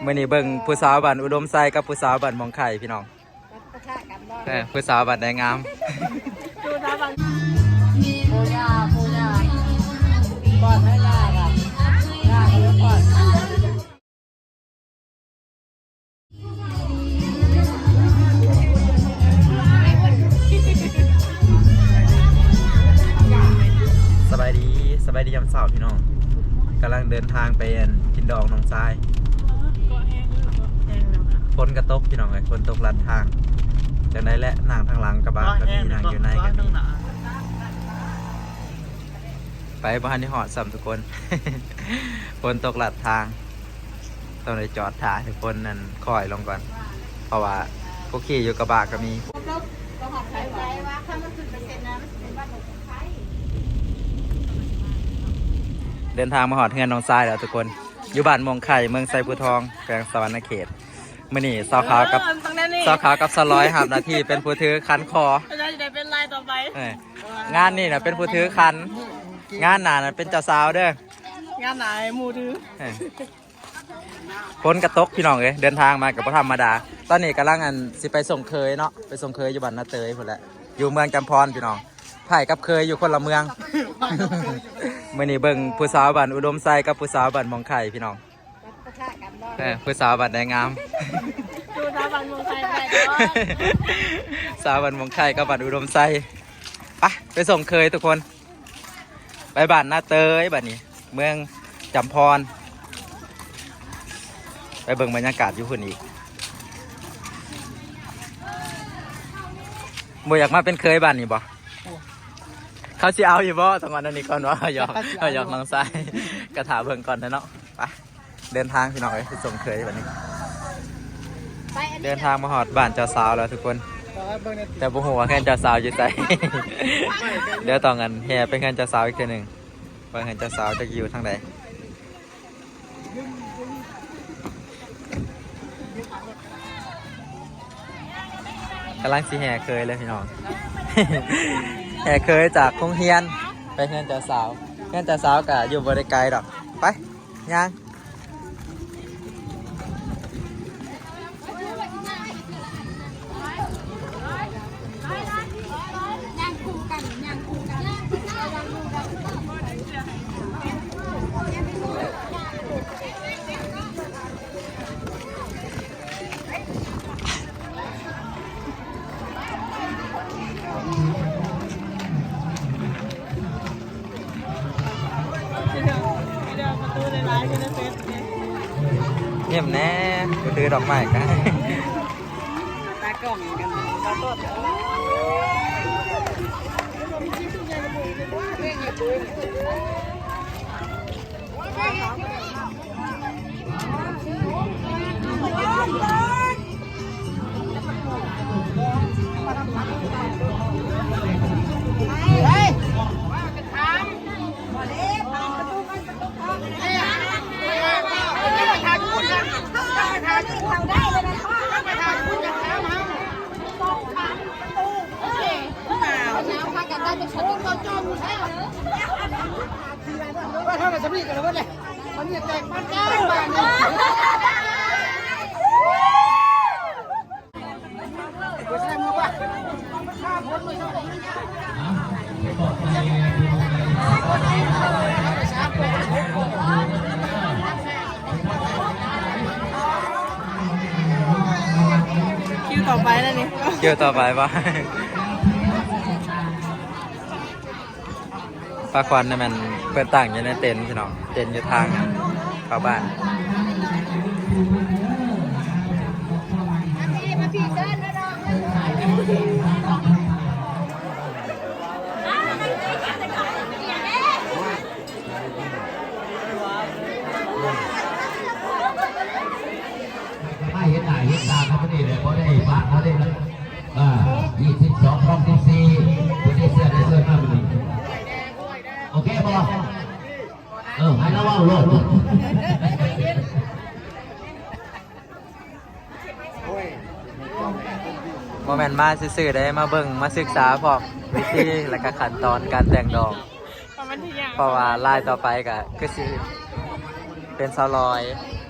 ມື້ນີ້ເບິ່ງຜູ້ສາວບ້ານອຸດົມໄຊກັບຜູ້ສາວບ້ານມ່ວງໄຂ່ພີ່ນ້ອງ ປະທະກັນບໍ່? ເອີ ຜູ້ສາວບ້ານໃດງາມ? ຜູ້ສາວບ້ານ ຜູ້ຍ່າ ຜູ້ຍ່າ ປ້ອນໃຫ້ຍ່າກ່ອນ ຍ່າກໍບໍ່ປ້ອນ. ສະບາຍດີ ສະບາຍດີຍາມເຊົ້າພີ່ນ້ອງ ກຳລັງເດີນທາງໄປອັນ ກິນດອງນ້ອງຊາຍ ຝົນກະຕົກພີ່ນ້ອງເອີຍ ຝົນຕົກລັດທາງ ຈັ່ງໃດແຫຼະ ນັ່ງທາງຫຼັງກະບະກະມີ ນັ່ງຢູ່ໃນກະມີ ໄປບໍ່ທັນໄດ້ຮອດຊ້ຳທຸກຄົນ ຝົນຕົກລັດທາງ ຕ້ອງໄດ້ຈອດຖ້າໃຫ້ຝົນນັ້ນຄ່ອຍລົງກ່ອນ ເພາະວ່າຜູ້ຂີ່ຢູ່ກະບະກໍມີ. ເດີນທາງມາຮອດເຮືອນນ້ອງຊາຍແລ້ວທຸກຄົນ ຢູ່ບ້ານມ່ວງໄຂ່ ເມືອງໄຊພູທອງ ແຂວງສະຫວັນນະເຂດ. ມື້ນີ້ສາວຂາວກັບ ເອີ ຕ້ອງແນວນີ້ ສາວຂາວກັບສາວລອຍຮັບໜ້າທີ່ເປັນຜູ້ຖືຄັນຄໍ ເຈົ້າຈະໄດ້ເປັນລາຍຕໍ່ໄປ ເອີ ງານນີ້ນະເປັນຜູ້ຖືຄັນ ງານໜ້ານະເປັນເຈົ້າສາວເດີ ງານໜ້າໃຫ້ໝູ່ຖື ເອີ ຝົນກະຕົກພີ່ນ້ອງເອີຍ ເດີນທາງມາກໍບໍ່ທຳມະດາ. ຕອນນີ້ກຳລັງອັນ ຊິໄປສົ່ງເຂີຍເນາະ ໄປສົ່ງເຂີຍຢູ່ບ້ານນາເຕີຍພຸ້ນແຫຼະ ຢູ່ເມືອງຈຳພອນພີ່ນ້ອງ ອ້າຍກັບເຂີຍຢູ່ຄົນລະເມືອງ. ມື້ນີ້ເບິ່ງຜູ້ສາວບ້ານອຸດົມໄຊກັບຜູ້ສາວບ້ານມ່ວງໄຂ່ພີ່ນ້ອງ ປະທະກັນບໍ່? ເອີ ຜູ້ສາວບ້ານໃດງາມ? ຜູ້ສາວບ້ານມ່ວງໄຂ່ບໍ່ໄດ້ດອກ ສາວບ້ານມ່ວງໄຂ່ກັບບ້ານອຸດົມໄຊ. ໄປ ໄປສົ່ງເຂີຍທຸກຄົນ ໄປບ້ານນາເຕີຍບາດນີ້ ເມືອງຈຳພອນ ໄປເບິ່ງບັນຍາກາດຢູ່ພຸ້ນອີກ. ບໍ່ຢາກມາເປັນເຂີຍບ້ານນີ້ບໍ່? ເຂົາຊິເອົາຢູ່ບໍ່? ຕ້ອງວ່າແນວນີ້ກ່ອນ ເວົ້າຫຍອກ ເຮົາຫຍອກນ້ອງຊາຍ ກະຖ້າເບິ່ງກ່ອນແຫຼະເນາະ. ໄປ ເດີນທາງພີ່ນ້ອງເອີຍ ໄປສົ່ງເຂີຍບາດນີ້ ເດີນທາງມາຮອດບ້ານເຈົ້າສາວແລ້ວທຸກຄົນ ແຕ່ບໍ່ຮູ້ວ່າເຮືອນເຈົ້າສາວຢູ່ໃສ ດຽວຕ້ອງອັນ ແຫ່ໄປເຮືອນເຈົ້າສາວອີກເທື່ອໜຶ່ງ ວ່າເຮືອນເຈົ້າສາວຈັກຢູ່ທາງໃດ. ກຳລັງຊິແຫ່ເຂີຍເລີຍພີ່ນ້ອງ ແຫ່ເຂີຍຈາກໂຮງຮຽນໄປເຮືອນເຈົ້າສາວ ເຮືອນເຈົ້າສາວກະຢູ່ບໍ່ໄດ້ໄກດອກ ໄປ ຍ່າງ. ຍິ້ມແດ່ ບໍ່ຖືດອກໄມ້ກະ ຕາກ້ອງກັນ ວ່າເທົ່ານັ້ນ ສຳນີ້ກໍລະເບິດເລີຍ ມັນຈະແຕກປັນກັນບາດນີ້. ຄິວຕໍ່ໄປແລ້ວນີ້ ຄິວຕໍ່ໄປບໍ່? ປາຄວັນນັ້ນແມ່ນເພິ່ນຕັ້ງຢູ່ໃນເຕັນພີ່ນ້ອງ ເຕັນຢູ່ທາງເຂົ້າບ້ານ. ມາເຫັນໜ້າເຫັນຕາເຂົາມື້ນີ້ແຫຼະ ບໍ່ໄດ້ຝາກເຂົາເດ້. ອ່າ ຊາວສອງ ຊາວສີ່ ຜູ້ທີ່ເຊື່ອໄດ້ເຊີນມາມື້ນີ້ ໂອເຄບໍ່? ເອີ ໃຫ້ລາວເວົ້າໂລດ. ບໍ່ແມ່ນມາຊື່ໆເດ້ ມາເບິ່ງ ມາສຶກສາພ້ອມວິທີ ແລະກະຂັ້ນຕອນການແຕ່ງດອງ ເພາະວ່າລາຍຕໍ່ໄປກະຄືຊິເປັນສາວລອຍ.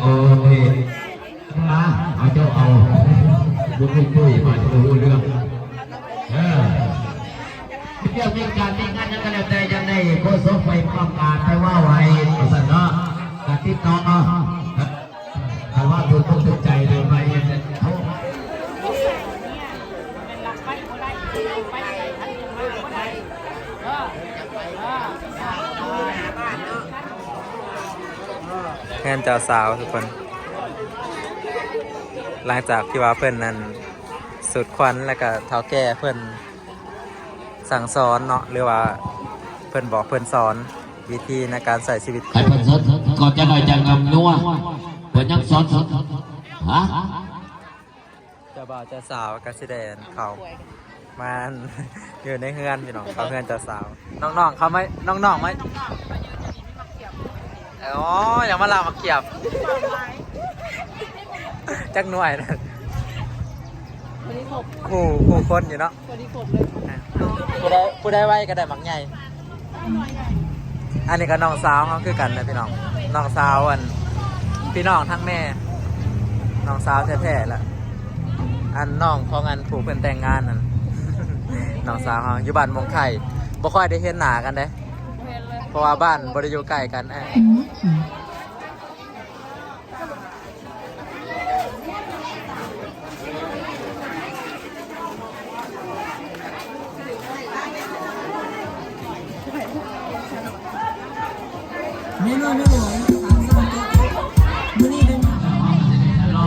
ໂອເຄ ມາ ເອົາ ເຈົ້າເອົາ ບຸກລຸກຕຸ້ຍມາ ເຈົ້າບໍ່ຮູ້ເລື່ອງ ເອີ ມີວຽກມີການມີງານຫຍັງກໍແລ້ວແຕ່ ຢາກໄດ້ໂຄສົກໄປຮ່ວມງານ ໄປເວົ້າໃຫ້ ວ່າຊັ້ນເນາະ ກໍຕິດຕໍ່ ຖ້າວ່າຖືກອົກຖືກໃຈ ເດີນໄປເຮັດ ໂທ ເຮືອນເຈົ້າສາວທຸກຄົນ ຫຼັງຈາກທີ່ວ່າເພິ່ນນັ້ນສູດຄວັນ ແລ້ວກະເຖົ້າແກ່ເພິ່ນສັ່ງສອນເນາະ ຫຼືວ່າເພິ່ນບອກເພິ່ນສອນວິທີໃນການໃຊ້ຊີວິດ ໃຫ້ເພິ່ນສອນ ກ່ອນຈັກໜ້ອຍຈັ່ງນຳນົວ ເພິ່ນຍັງສອນ ຮະ? ເຈົ້າບ່າວເຈົ້າສາວກະຊິໄດ້ເຂົ້າມາຢູ່ໃນເຮືອນພີ່ນ້ອງ ເຂົ້າເຮືອນເຈົ້າສາວ ນ້ອງໆເຂົ້າມາ ນ້ອງໆມາ ໂອ້ ຢາກມາລາກໝາກຂຽບ ຈັກໜ່ວຍນະ ຄູ່ ຄູ່ຄົນຢູ່ເນາະ ພໍດີຄົບເລີຍ ອ່ະ ຜູ້ໃດ ຜູ້ໃດໄວກໍໄດ້ໝາກໃຫຍ່. ອັນນີ້ກໍນ້ອງສາວເຮົາຄືກັນນະພີ່ນ້ອງ ນ້ອງສາວ ອັນ ພີ່ນ້ອງທາງແມ່ ນ້ອງສາວແທ້ໆລະ ອັນນ້ອງຂອງອັນຜູ້ເພິ່ນແຕ່ງງານນັ້ນ ນ້ອງສາວເຮົາຢູ່ບ້ານມ່ວງໄຂ່ ບໍ່ຄ່ອຍໄດ້ເຫັນໜ້າກັນເດ້ ເພາະວ່າບ້ານບໍ່ໄດ້ຢູ່ໃກ້ກັນ ເອີ.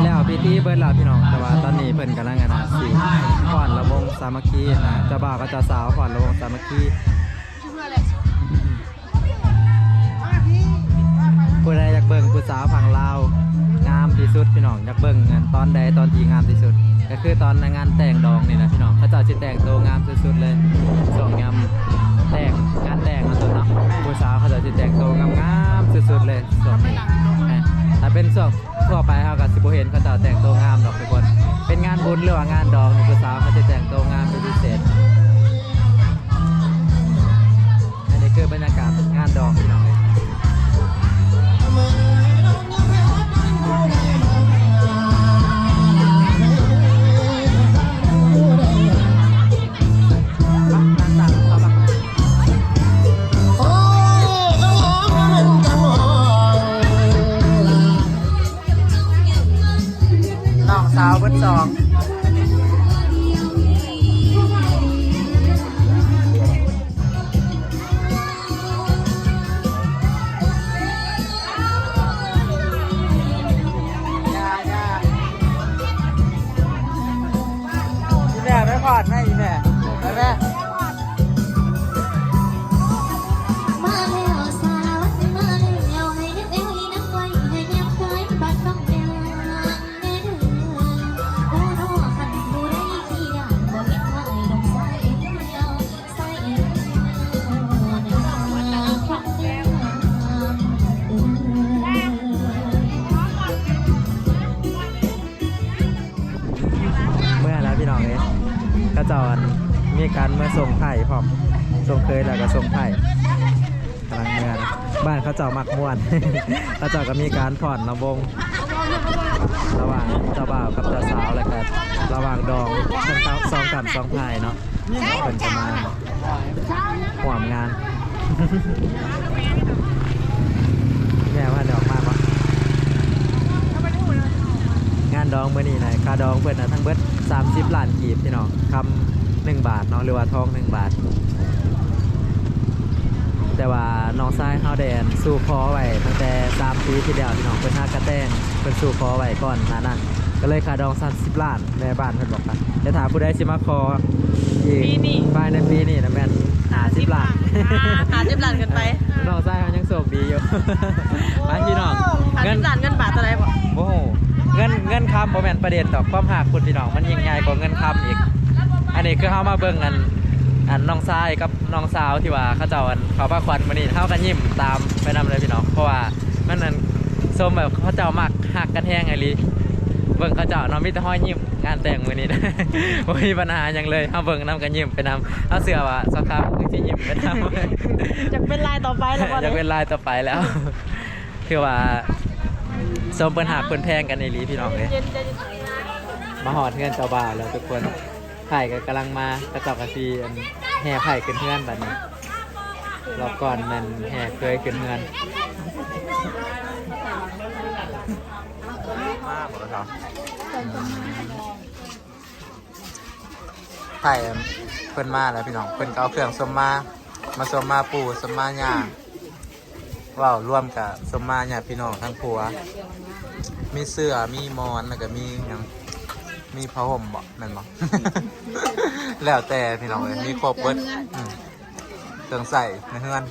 ແລ້ວພິທີເບິດແລ້ວພີ່ນ້ອງ ແຕ່ວ່າຕອນນີ້ເພິ່ນກຳລັງ ອັນນ່າ ຊິຟ້ອນລຳວົງສາມັກຄີນະ ເຈົ້າບ່າວກັບເຈົ້າສາວຟ້ອນລຳວົງສາມັກຄີ. ຜູ້ໃດຢາກເບິ່ງຜູ້ສາວຝັ່ງລາວງາມທີ່ສຸດພີ່ນ້ອງ ຢາກເບິ່ງອັນຕອນໃດຕອນທີ່ງາມທີ່ສຸດ ກໍຄືຕອນໃນງານແຕ່ງດອງນີ້ນະພີ່ນ້ອງ ເຂົາເຈົ້າຊິແຕ່ງໂຕງາມສຸດໆເລີຍ ຊ່ວງຍາມແຕ່ງ ງານແຕ່ງເນາະ ເນາະ ຜູ້ສາວເຂົາເຈົ້າຊິແຕ່ງໂຕງາມໆສຸດໆເລີຍຊ່ວງນີ້ ແມ່ນ ຖ້າເປັນຊ່ວງ ທົ່ວໄປເຮົາກໍຊິບໍ່ເຫັນເຂົາເຈົ້າແຕ່ງໂຕງາມດອກທຸກຄົນ ເປັນງານບຸນ ຫຼືວ່າງານດອງນີ້ ຜູ້ສາວເຂົາຈະແຕ່ງໂຕງາມເປັນພິເສດ. ອັນນີ້ຄືບັນຍາກາດງານດອງພີ່ນ້ອງເອີຍ. ນ້ອງສາວເບິດສອງ ອີແມ່ ໄປພອດແມ່ ອີແມ່ ໄປແມ່. ເມືອແລ້ວພີ່ນ້ອງເອີຍ ເຂົາເຈົ້າ ອັນ ມີການເມືອສົ່ງໄພ້ພ້ອມ ສົ່ງເຂີຍແລ້ວກໍສົ່ງໄພ້ ກຳລັງເມືອນະ ບ້ານເຂົາເຈົ້າມັກມ່ວນ ເຂົາເຈົ້າກໍມີການຟ້ອນລຳວົງ ລະຫວ່າງເຈົ້າບ່າວກັບເຈົ້າສາວ ແລ້ວກໍລະຫວ່າງດອງ ທັງສອງຂ້າງສອງຝ່າຍເນາະ ເພິ່ນກໍມາຮ່ວມງານ ແມ່ວ່າດອກມາບໍ່ ງານດອງມື້ນີ້ນະ ຄ່າດອງເພິ່ນນະ ທັງເບິດສາມສິບລ້ານກີບ ພີ່ນ້ອງ ຄຳໜຶ່ງບາດເນາະ ຫຼືວ່າທອງໜຶ່ງບາດ ແຕ່ວ່ານ້ອງຊາຍເຮົາໄດ້ອັນສູ່ຂໍໄວ້ຕັ້ງແຕ່ສາມປີທີ່ແລ້ວພີ່ນ້ອງ ເພິ່ນຫາກະແຕ່ງ ເພິ່ນສູ່ຂໍໄວ້ກ່ອນໜ້ານັ້ນ ກໍເລີຍຄ່າດອງສາມສິບລ້ານ ແມ່ບ້ານເພິ່ນບອກກັນ ແຕ່ຖ້າຜູ້ໃດຊິມາຂໍອີກ ປີນີ້ ພາຍໃນປີນີ້ນະແມ່ນຫ້າສິບລ້ານ ຫ້າສິບລ້ານຂຶ້ນໄປ ນ້ອງຊາຍເຮົາຍັງໂຊກດີຢູ່ ໄປພີ່ນ້ອງ ຫ້າສິບລ້ານ ເງິນບາດເທົ່າໃດບໍ່ ບໍ່ຮູ້ ເງິນ ເງິນຄຳບໍ່ແມ່ນປະເດັນດອກ ຄວາມຮັກພຸ້ນພີ່ນ້ອງ ມັນຍິ່ງໃຫຍ່ກວ່າເງິນຄຳອີກ ອັນນີ້ຄືເຮົາມາເບິ່ງອັນ ອັນນ້ອງຊາຍກັບ ນ້ອງສາວທີ່ວ່າເຂົາເຈົ້າ ອັນ ເຂົາພາຂວັນມື້ນີ້ ເຮົາກໍຍິ້ມຕາມໄປນຳເລີຍພີ່ນ້ອງ ເພາະວ່າມັນ ອັນ ຊົມແບບເຂົາເຈົ້າມັກຮັກກັນແຮງອີ່ຫຼີ ເບິ່ງເຂົາເຈົ້າເນາະ ມີແຕ່ຮອຍຍິ້ມ ງານແຕ່ງມື້ນີ້ນະ ບໍ່ມີບັນຫາຫຍັງເລີຍ ເຮົາເບິ່ງນຳກໍຍິ້ມໄປນຳ ເຮົາເຊື່ອວ່າສາວຂາວກໍຄືຊິຍິ້ມໄປນຳ ຢາກເປັນລາຍຕໍ່ໄປແລ້ວບໍ່ ຢາກເປັນລາຍຕໍ່ໄປແລ້ວ ຄືວ່າຊົມເພິ່ນຮັກເພິ່ນແພງກັນອີ່ຫຼີພີ່ນ້ອງເອີຍ ມາຮອດເຮືອນເຈົ້າບ່າວແລ້ວທຸກຄົນ ໄພ້ກໍກຳລັງມາ ເຂົາເຈົ້າກໍຊິ ອັນ ແຫ່ໄພ້ຂຶ້ນເຮືອນບັດນີ້ ລອບກ່ອນແມ່ນແຫ່ເຂີຍຂຶ້ນເຮືອນ ມາບໍ່ລະເຖົ້າ ໄພ້ ອັນ ເພິ່ນມາແລ້ວພີ່ນ້ອງ ເພິ່ນກໍເອົາເຄື່ອງຊົມມາ ມາຊົມມາປູ່ຊົມມາຍ່າ ເວົ້າລວມກະສົມມາຍາດພີ່ນ້ອງທາງຜົວ ມີເສື່ອ ມີໝອນ ແລ້ວກະມີຫຍັງ ມີຜ້າຫົ່ມບໍ ແມ່ນບໍ? ແລ້ວແຕ່ພີ່ນ້ອງເອີຍ ມີຄົບເບິດ ອືມ ເຄື່ອງໃຊ້ໃນເຮືອນ.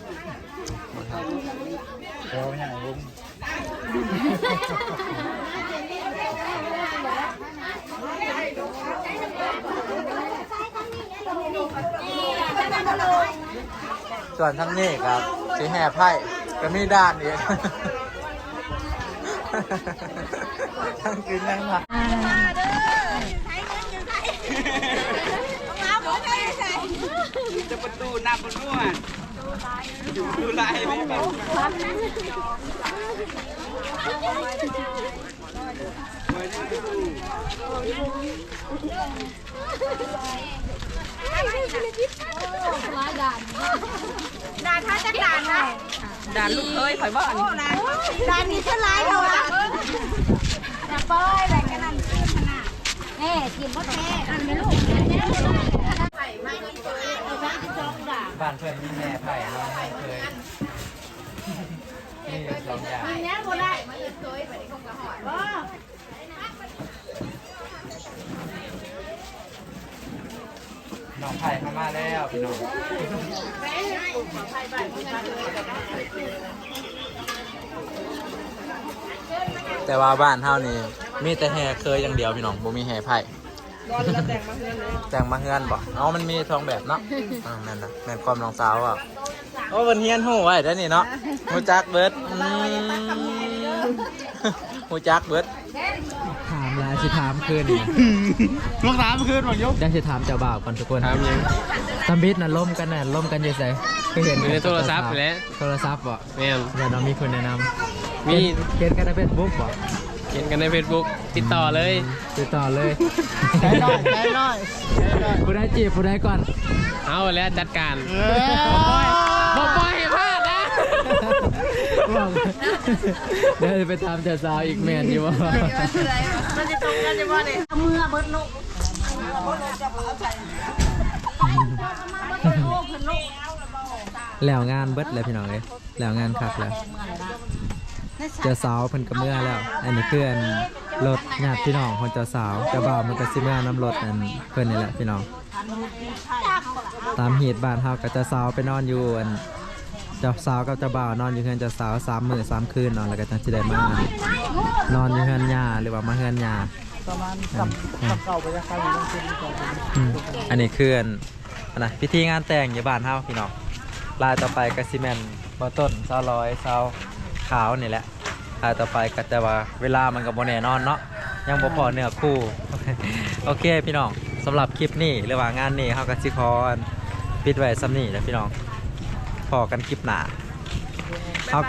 ສ່ວນທາງນີ້ກໍຊິແຫ່ໄພ້ ກໍມີດ່ານອີກ ທັງກິນທັງຖ່າຍ. ປະຕູນ້ຳບໍ່ນົວ ປະຕູຫຼາຍ ດ່ານເຮົາຈັກດ່ານນະ ດ່ານລູກເຂີຍຂ້ອຍບໍ່ ດ່ານນີ້ເທົ່າຫຼາຍເນາະ ຢ່າປ່ອຍໄວ້ກັນນັ້ນຄືນຂະໜາດ ແນ່ ກິນບໍ່ແທ້ ອັນແມ່ລູກ ບ້ານເພິ່ນມີແຫ່ໄຟເນາະ ເຄີຍ ມີຢູ່ສອງຢ່າງ ແນວບໍ່ໄດ້ ບໍ່ ນ້ອງໄຜ່ເຂົ້າມາແລ້ວພີ່ນ້ອງ ແຕ່ວ່າບ້ານເຮົານີ້ມີແຕ່ແຫ່ເຄີຍຢ່າງດຽວພີ່ນ້ອງ ບໍ່ມີແຫ່ໄຜ່ ແຕ່ງມາເຮືອນເລີຍ ແຕ່ງມາເຮືອນບໍ່? ເອົາ ມັນມີສອງແບບເນາະ ເອີ ແມ່ນນະ ແມ່ນຄວາມນ້ອງສາວເວົ້າ ໂອ້ ເພິ່ນຮຽນຮູ້ໄວ້ເດ້ນີ້ເນາະ ຮູ້ຈັກເບິດ ອືມ ຮູ້ຈັກເບິດ ຖາມຫຼາຍ ຊິຖາມຄືນນີ້ ລອງຖາມຄືນເບິ່ງຢູ່ ເຈົ້າຊິຖາມເຈົ້າບ່າວກ່ອນທຸກຄົນ ຖາມຫຍັງ? ທຳອິດນະ ລົມກັນນະ ລົມກັນຢູ່ໃສ? ຄືເຫັນ ຢູ່ໃນໂທລະສັບນີ້ແຫຼະ ໂທລະສັບບໍ່? ແມ່ນ ແລ້ວເນາະ ມີຄົນແນະນຳ ມີ ເຫັນ ເຫັນກັນໃນເຟສບຸກບໍ່? ເຫັນກັນໃນເຟສບຸກ ຕິດຕໍ່ເລີຍ ຕິດຕໍ່ເລີຍ ໃຈນ້ອຍ ໃຈນ້ອຍ ໃຈນ້ອຍ ຜູ້ໃດຈີບຜູ້ໃດກ່ອນ? ເຮົາແຫຼະຈັດການ ເອີ ບໍ່ປ່ອຍໃຫ້ພາດນະ ດຽວໄປຖາມເຈົ້າສາວອີກ ແມ່ນຢູ່ບໍ່? ມັນຊິຕົງກັນຢູ່ບໍ່ນີ້? ເອົາເມືອເບິດໂລກ ແລ້ວງານເບິດແລ້ວພີ່ນ້ອງເອີຍ ແລ້ວງານຄັກແລ້ວ ເຈົ້າສາວເພິ່ນກໍເມືອແລ້ວ ອັນນີ້ຄືອັນລົດຍາດພີ່ນ້ອງຂອງເຈົ້າສາວ ເຈົ້າບ່າວເພິ່ນກໍຊິເມືອນຳລົດອັນເພິ່ນນີ້ແຫຼະພີ່ນ້ອງ ຕາມຮີດບ້ານເຮົາກໍເຈົ້າສາວໄປນອນຢູ່ອັນ ເຈົ້າສາວກັບເຈົ້າບ່າວນອນຢູ່ເຮືອນເຈົ້າສາວສາມມື້ສາມຄືນເນາະ ແລ້ວກໍຈັ່ງຊິໄດ້ມານອນຢູ່ເຮືອນຍ່າ ຫຼືວ່າມາເຮືອນຍ່າ ປະມານ ອືມ ສ່ຳ ສ່ຳເກົ່າ ບໍ່ຢາກໃຫ້ມັນເປັນ ອືມ ອັນນີ້ຄືອັນ ອັນນະ ພິທີງານແຕ່ງຢູ່ບ້ານເຮົາພີ່ນ້ອງ ລາຍຕໍ່ໄປກໍຊິແມ່ນບ່າວຕົ້ນ ສາວລອຍ ສາວຂາວນີ້ແຫຼະ ລາຍຕໍ່ໄປກໍ ແຕ່ວ່າເວລາມັນກໍບໍ່ແນ່ນອນເນາະ ຍັງບໍ່ພໍ້ເນື້ອຄູ່ ໂອເຄພີ່ນ້ອງ ສຳລັບຄລິບນີ້ ຫຼືວ່າງານນີ້ ເຮົາກໍຊິຂໍປິດໄວ້ສ່ຳນີ້ແຫຼະພີ່ນ້ອງ ພໍ້ກັນຄລິບໜ້າ ເຮົາ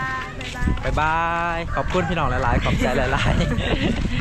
ບາຍບາຍ ບາຍບາຍ ຂອບຄຸນພີ່ນ້ອງຫຼາຍໆ ຂອບໃຈຫຼາຍໆ